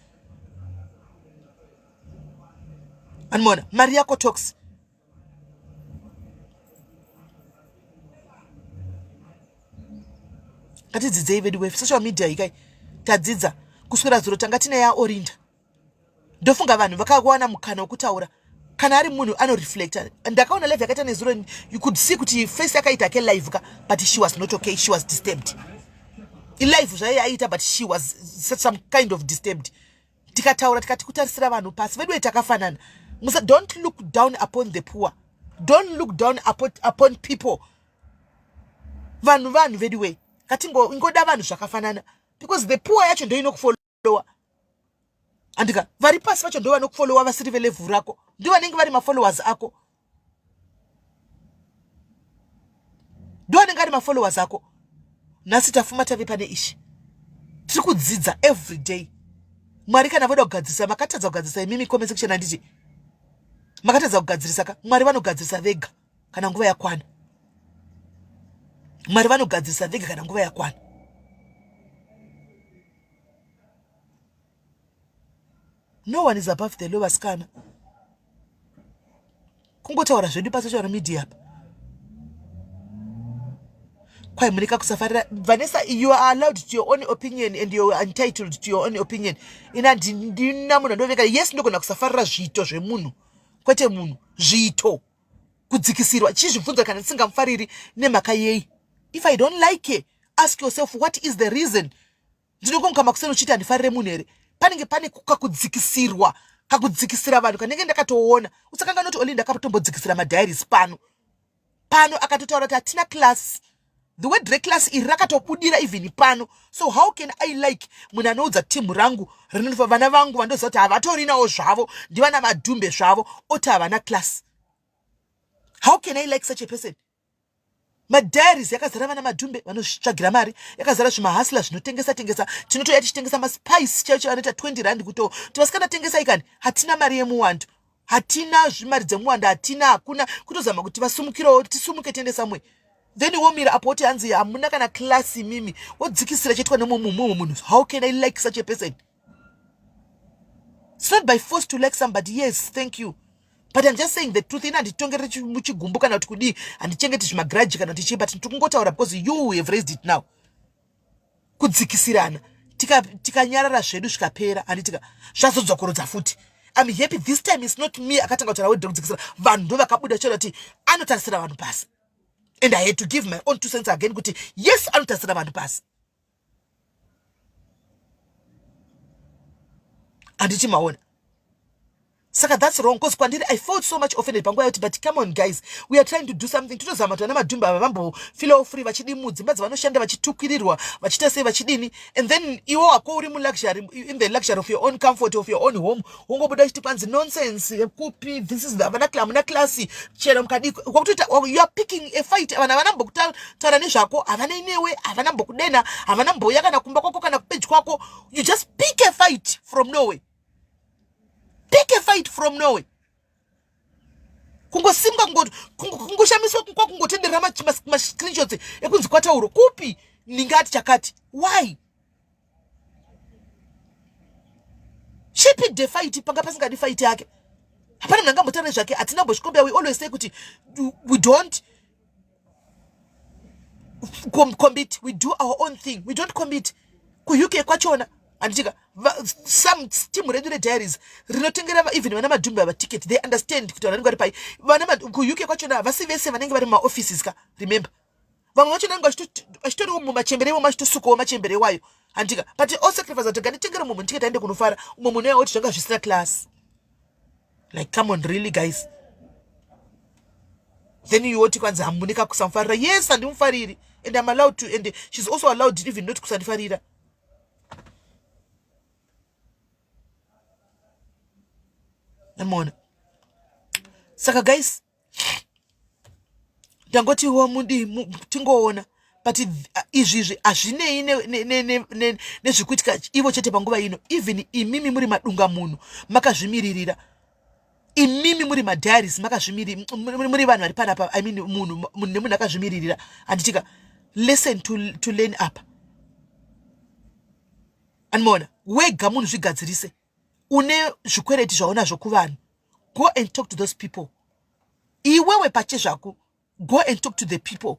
anomaona. Mari yako talks. Ngatidzidzei vedu we social media ikai. Tadzidza kuswera zuro tanga tine yaOrinda. Ndofunga vanhu vakawana mukana wekutaura. Kana ari munhu anoreflecta, ndakaona live yakaita nezuro, you could see kuti face yakaita ke live ka, but she was not okay, she was disturbed. Ilive zvayo yaiita, but she was some kind of disturbed. Tikataura tikati kutarisira vanhu pasi vedu takafanana. Musa, don't look down upon the poor, don't look down upon people. Vanhu vanhu vedu wei, ngatingoda vanhu zvakafanana, because the poor yacho ndo inokufollowa, andika vari pasi vacho ndo vanokufollowa, vasiri velevel rako ndo vanenge vari mafollowers ako, ndo vanenge vari mafollowers ako. Nhasi tafuma tave pane ishi, tiri kudzidza every day. Mwari kana voda kugadzirisa, makatadza kugadzirisa imimi comment section, handiti makatadza kugadzirisa ka? Mwari vanogadzirisa vega kana nguva yakwana. Mwari vanogadzirisa vega kana nguva yakwana. No one is above the law, vasikana. Kungotaura zvedu pasocial media apa, kwai munika kusafarira Vanessa. You are allowed to your own opinion and you are entitled to your own opinion. Ina ndina munhu andoveka. Yes, ndogona kusafarira zviito zvemunhu, kwete munhu. Zviito, kudzikisirwa, chizvibvunza kana ndisingamufariri nemhaka yei. If I don't like it, ask yourself, what is the reason? Ndinongomuka makuseni uchiti handifarire munhu here? Panenge pane kakudzikisirwa, kakudzikisira vanhu kanenge ndakatoona. Usakanga noti Olinda akatombodzikisira madiaries pano pano, akatotaura kuti hatina class. The word reclass iri rakatobudira even pano. So how can I like munhu anoudza timu rangu rinofa, vana vangu vandoziva kuti havatorinawo zvavo, ndivana madhumbe zvavo, oti havana class? How can I like such a person? Madiaries yakazara vana madhumbe vanozvitsvagira mari, yakazara zvimahustler zvinotengesa tengesa. Tinotoya tichitengesa maspice chaicho anoita 20 rand, kuto kuti vasikana tengesai kani, hatina mari yemuwando, hatina zvimari dzemuwando, hatina, hakuna. Kutozama kuti vasumukirewo, tisumuke tiende somewhere. Then womira apo woti hanzi hamuna kana class imimi, wodzikisira chaitwa nemumwe munhu. How can I like such a person? It's not by force to like somebody. Yes, thank you, but I'm just saying the truth. Ina handitongere muchigumbu kana kuti kudii, handichengeti zvimagrudge kana kuti chii, but tikungotaura because you have raised it now. Kudzikisirana, tikanyarara zvedu zvikapera, handitika zvazodzokorodza futi. I'm happy this time is not me akatanga kutaura word rekudzikisira vanhu. Ndo vakabuda chero kuti anotarisira vanhu pasi, and I had to give my own two cents again kuti yes, anotarisira vanhu pasi, handiti maona? Saka that's wrong, because kwandiri I felt so much offended panguva yekuti, but come on guys, we are trying to do something. Totozama kuti vana madhumba ava vambofeelawo free, vachidi dzimba dzavanoshanda, vachitukirirwa, vachiita sei, vachidini, and then iwo wako uri muluxury, in the luxury of your own comfort of your own home, wongobuda uchiti kwanzi nonsense kupi, this is havana, hamuna class, chero mukadi kwakutoita. You are picking a fight. Vanhu havana mbokutaura nezvako, havana newe, havana mbokudena, havana mboya kana kumba kwako kana kupeji kwako. You just pick a fight from nowhere, pick a fight from nowhere. Kungosimuka, kungoshamiswa, kwakungotenderera mascreenshots ekunzi kwatauro kupi ningati chakati. Why? She picked a fight panga pasingadi fight yake. Hapana munhu angambotaura nezvake, hatina mbozvikombera. We always say kuti we don't compete, we do our own thing, we don't compete. KuUK kwachona handitika some team redu rediaries rinotengera even vana madhumbi ava ticket. They understand kuti vanhu vanenge vari pai. Vana kuUK kwachona havasi vese vanenge vari mumaoffices ka. Remember, vamwe vacho vanenge vachitoriwo mumachembere imomo, vachitosukawo machembere iwayo, handika? But osacrifice kuti nganditengere mumwe munhu ticket aende kunofara. Umwe munhu uya oti zvanga zvisina class. Like, come on, really, guys? Then you oti kwanzi hamuni kakusamufarira. Yes, handimufariri and I'm allowed to, and she's also allowed even not kusandifarira. Amona, saka guys, ndangotiwo mudi tingoona, but izvizvi hazvinei nezvikuitika ivo chete panguva ino. Even imimi muri madunga munhu makazvimiririra, imimi muri madiaries makazvimiri, muri vanhu vari panapa, I mean, munhu munhu nemunhu akazvimiririra, handitika? Lesson to learn apa, andimaona? Wega munhu zvigadzirise. Une zvikwereti zvaunazvo kuvanhu, go and talk to those people. Iwewe pachezvako, go and talk to the people.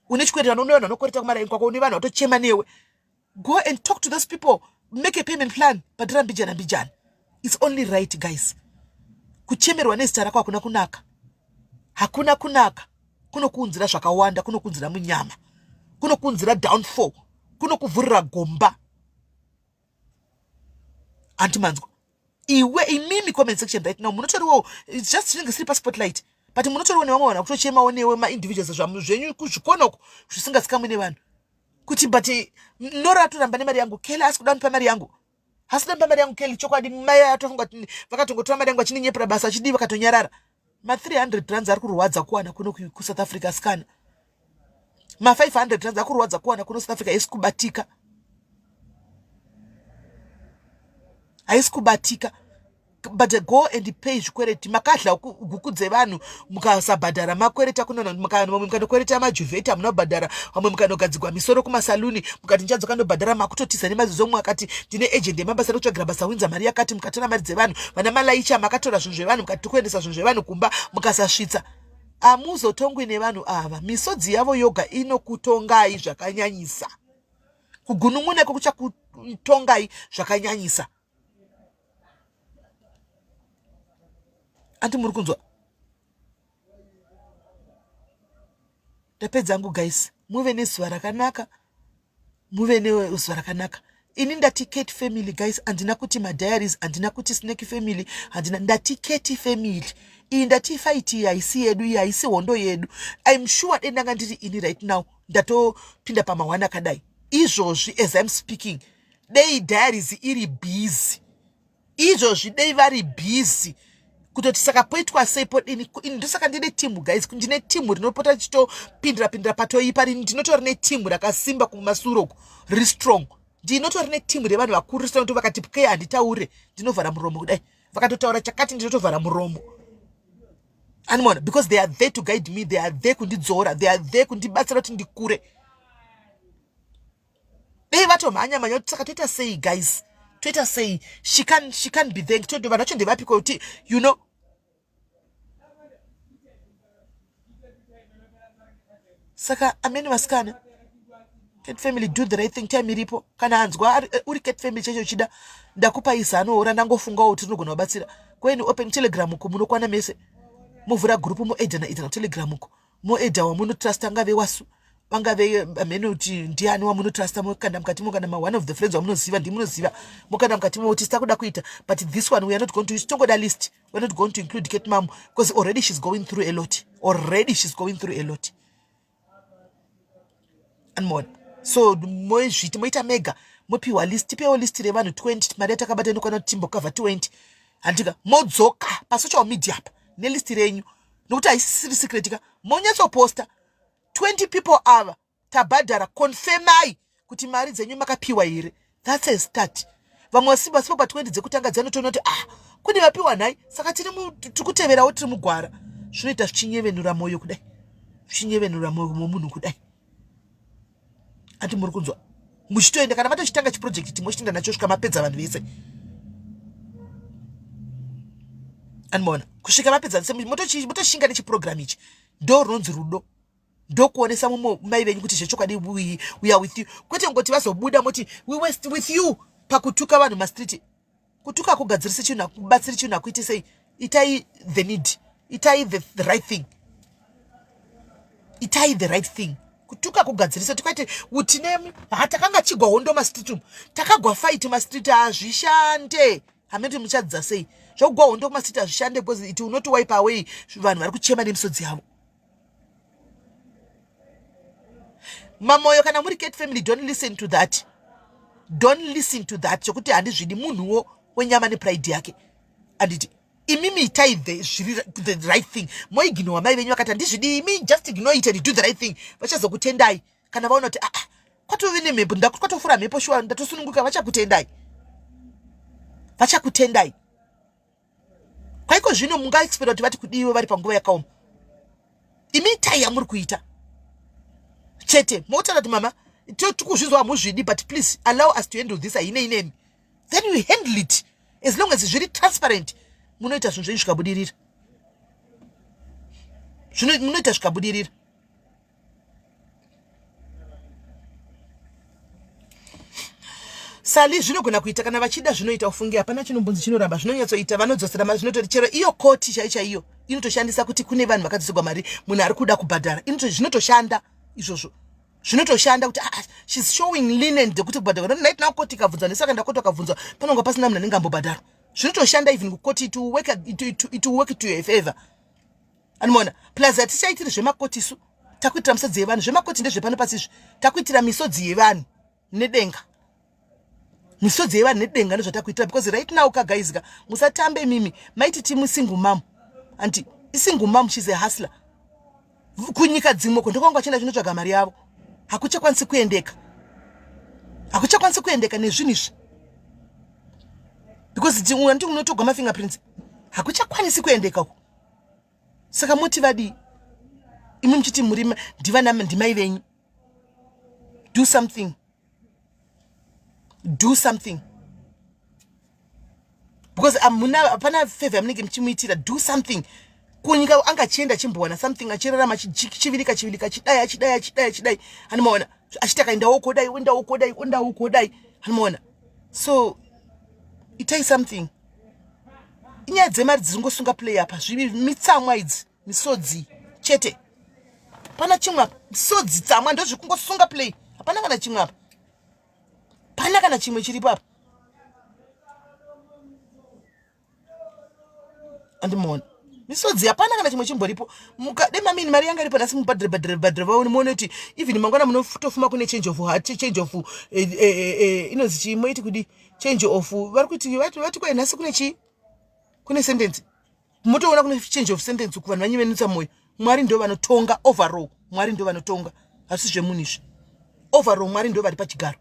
Une chikwereti, une vanhu vanokwereta kumaraini kwako, une vanhu vatochema newe, go and talk to those people, make a payment plan. Bhadhara mbijana mbijana. It's only right, guys. Kuchemerwa nezita rako hakuna kunaka, hakuna kunaka. Kunokuunzira zvakawanda, kunokuunzira munyama, kunokuunzira downfall, kunokuvhurira gomba. Handimanzwa iwe, imimi comment section right now munotoriwo, it's just chinenge siri paspotlight, but munotoriwo nevamwe vanhu vakutochemawo newe, maindividuals zvenyu kuzvikonoko zvisingazikamwi nevanhu kuti, but Nora atoramba nemari yangu. Kele asi kuda kundipa mari yangu, hasi kuda kundipa mari yangu Kele. Chokwadi, mai atofunga kuti vakatongotora mari yangu achinenyepera basa achidii, vakatonyarara. Ma300 rands ari kurwadza kuwana kuno kuSouth Africa sikana. Ma500 rands akurwadza kuwana kuno South Africa. Haisi kubatika, haisi kubatika. But go and pay zvikwereti. Makadla huku dzevanhu mukasabhadhara makwereta kunona. Mukanokwereta majuvheti, hamuna kubhadhara. Vamwe mukanogadzigwa misoro kumasaluni, mukati ndichadzoka ndobhadhara, makutotiza nemazizo. Mumwe akati ndine agent yemabasa rekutsvagira basa, winza mari yakati, mukatora mari dzevanhu. Vana malaicha, makatora zvinhu zvevanhu, mukati tikuendesa zvinhu zvevanhu kumba, mukasasvitsa. Hamuzotongwi nevanhu ava. Misodzi yavo yoga inokutongai zvakanyanyisa. Kugunun'uneko kuchakutongai zvakanyanyisa. Andi muri kunzwa? Ndapedza hangu, guys. Muve nezuva rakanaka, muve nezuva rakanaka. Ini ndati Cat family, guys. Handina kuti madiaries, handina kuti Snake family, handina. Ndati Cat family. Iyi ndati fight iyi haisi yedu, iyi haisi hondo yedu. I'm sure dai ndanga ndiri ini right now, ndatopinda pamahwani akadai izvozvi. As I'm speaking, dei diaries iri busy izvozvi, dei vari busy kutoti saka poitwa sei, podini. Ndosaka ndine timu, guys. Ndine timu rinopota richitopindira pindira patoipa. Ndinotori netimu rakasimba kumasure uko, riri strong. Ndinotori netimu revanhu vakuru strong, kuti vakati pwei handitaure, ndinovhara muromo kudai. Vakatotaura chakati, ndinotovhara muromo, animona? Because they are there to guide me, they are there kundidzora, they are there kundibatsira kuti ndikure. Dei vatomhanya mhanya kuti saka toita sei, guys, toita sei? She can be thanked. Vanhu vacho ndevapiko kuti. Saka amene vasikana, Cat family, do the right thing time iripo. Kana anzwa uri Cat family checho uchida, ndakupai zano randangofungawo kuti rinogona kubatsira. Kweni open Telegram uko, munokwana mese, movhura gurupu, moedhana edhana kuTelegram uko, moedha wamunotrusta, angave wasu, vangave mhene kuti ndiani wamunotrusta, mokanda mukati, mokanda ma one of the friends wamunoziva, ndimunoziva, mokanda mukati moti takuda kuita. But this one we are not going to, tongoda list, we are not going to include Cat mom because already she's going through a lot, already she's going through a lot and more. So moizviti moita mega, mopiwa list, tipewo list revanhu 20. Mari yatakabata inokwana kuti timbokavha 20, handika? Modzoka pasocial media apa nelist renyu, nokuti haisisiri secret ka. Monyatsoposta 20 people ava tabhadhara, confirmai kuti mari dzenyu makapiwa here. That's a start. Vamwe vasipo pa20 dzekutanga dzanotoona kuti, ah, kune vapiwa nhai, saka tiri kuteverawo, tiri mugwara. Zvinoita zvichinyevenura mwoyo kudai, zvichinyevenura mwoyo momunhu kudai. Ati muri kunzwa? Muchitoenda kana matochitanga chiproject, timochitoenda nacho svika mapedza vanhu vese. Andimaona kusvika vapedza motoshinga nechiprogram ichi. Ndo runonzi rudo, ndokuonesa mumwe mai venyu kuti zvechokwadi we are with you, kwete kungoti vazobuda moti we were with you pakutuka vanhu mastreet. Kutuka hakugadzirisi chinhu, hakubatsiri chinhu, hakuiti sei. Itai the need, itai the right thing, itai the right thing. Kutuka kugadzirisa tikaite utinemi hatakanga chigwa hondo mastreet umu, takagwa fight mastreet, hazvishande. Hamene kuti muchadzidza sei zvokugwa hondo kumastreet, hazvishande because it will not wipe away vanhu vari kuchema nemisodzi yavo. Mamoyo, kana muri Cat family, don't listen to that, don't listen to that chokuti handizvidi. Munhuwo wenyama nepride yake, anditi? Imimi itai the right thing, moignowa mai venyu vakati handizvidi. Imi just ignore it and do the right thing. Vachazokutendai kana vaona kuti aa ah, kwatove nemhepo, kwatofura mhepo, shuwa ndatosununguka. Vachakutendai, vachakutendai. Kwaiko zvino mungaexpecta kuti vati kudiwe vari panguva yakaoma? Imi itai yamuri kuita chete, motaura kuti mama, tikuzvinzwa hamuzvidi, but please allow us to handle this, hainei nemi. Then you handle it as long as zviri transparent. Munoita zvinhu zvenyu zvikabudirira, munoita zvikabudirira. Sali, zvinogona kuita kana vachida, zvinoita ufunge. Hapana chinombonzi chinoramba, zvinonyatsoita. Vanodzosera mari, zvinotori chero iyo koti chai chaiyo inotoshandisa kuti kune vanhu vakadzoserwa mari, munhu ari kuda kubhadhara, zvinotoshanda izvozvo, zvinotoshanda kuti ah, she's showing lenient dzekuti kubhadhara. Right now koti ikabvunzwa nesaka ndakoti akabvunzwa, panonga pasina munhu anenge ambobhadharwa. Zvinotoshanda even kukoti, it will work to your favor. Anomaona plus hatichaitiri zvemakoti isu, takuitira misodzi yevanhu. Zvemakoti ndezvepano pasi izvi, takuitira misodzi yevanhu nedenga, misodzi yevanhu nedenga ndozvatakuitira. Because right now ka guys ka, musatambe mimi maiti timu single mom, anti isingle mom, she's a hustler. Kunyika dzimwe ko ndokwanga vachienda chinotsvaga mari yavo, hakuchakwanisi kuendeka, hakuchakwanisi kuendeka nezvinhu izvi because anti unotogwa mafingerprints, hakuchakwanisi kuendeka uko. Saka moti vadii imi muchiti muri ndivana ndimai venyu? Do something, do something, because amuna, hapana favor yamunenge muchimuitira. Do something. Kunyika anga achienda achimbowana something, achirarama, achichivirika chivirika, achidai, achidai, achidai, achidai, anomaona achiti akaendawo kodai, ondawo kodai, ondawo kodai, anomaona. So itai something. Inyaya dzemari dziringosunga play apa, zvivi mitsamwa idzi, misodzi chete, pana chimwe apa. Misodzi, tsamwa, ndozvikungosunga play, hapana kana chimwe apa, pana kana chimwe chiripo apa. Andimuona misodzi, hapana kana chimwe chimboripo. Mukade mamini mari yanga iripo nhasi, mubhadhire, bhadhire, bhadhire, vaone, muone kuti even mangwana munotofuma kune change of heart, change of inonzi chii, moiti kudi change of, vari kuti vati kwai nhasi kune chii, kune sentence, motoona kune change of sentence kuvanhu vanyevenutsa mwoyo. Mwari ndo vanotonga overall, Mwari ndo vanotonga, hazvisi zvemunhu izvi. Overall Mwari ndo vari pachigaro.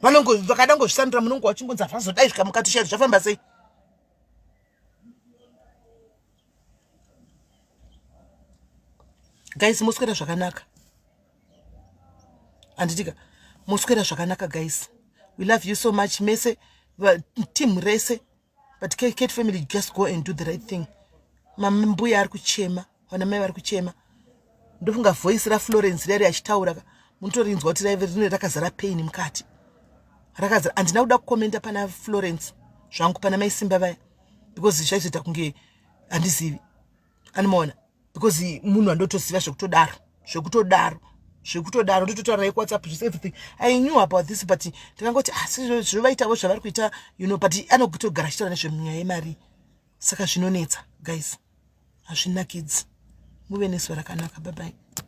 Vanongo vakada ngozvisandura, munongo vachingonzi hazvazodai, zvikamukati zvafamba sei? Guys, moswera zvakanaka, handitika? Moswera zvakanaka guys, we love you so much mese, team rese. But Cat family, just go and do the right thing. Mambuya ari kuchema, vana mai vari kuchema. Ndofunga voice raFlorence rari achitaura ka, munotorinzwa kuti raive rine rakazara pain mukati, rakazara. Handina kuda kukomenda pana Florence zvangu, pana mai Simba vaya, because zvaizoita kunge handizivi, anomaona, because munhu andotoziva zvekutodaro, zvekutodaro, zvekutodaro. Ndototaura naye kuWhatsApp zvese, everything I knew about this, but ndikangoti asi ah, zvovaitavo zvavari kuita, but anotogara achitaura nezvemunyaya yemari. Saka zvinonetsa guys, hazvinakidzi. Muve nezuva rakanaka, bye bye.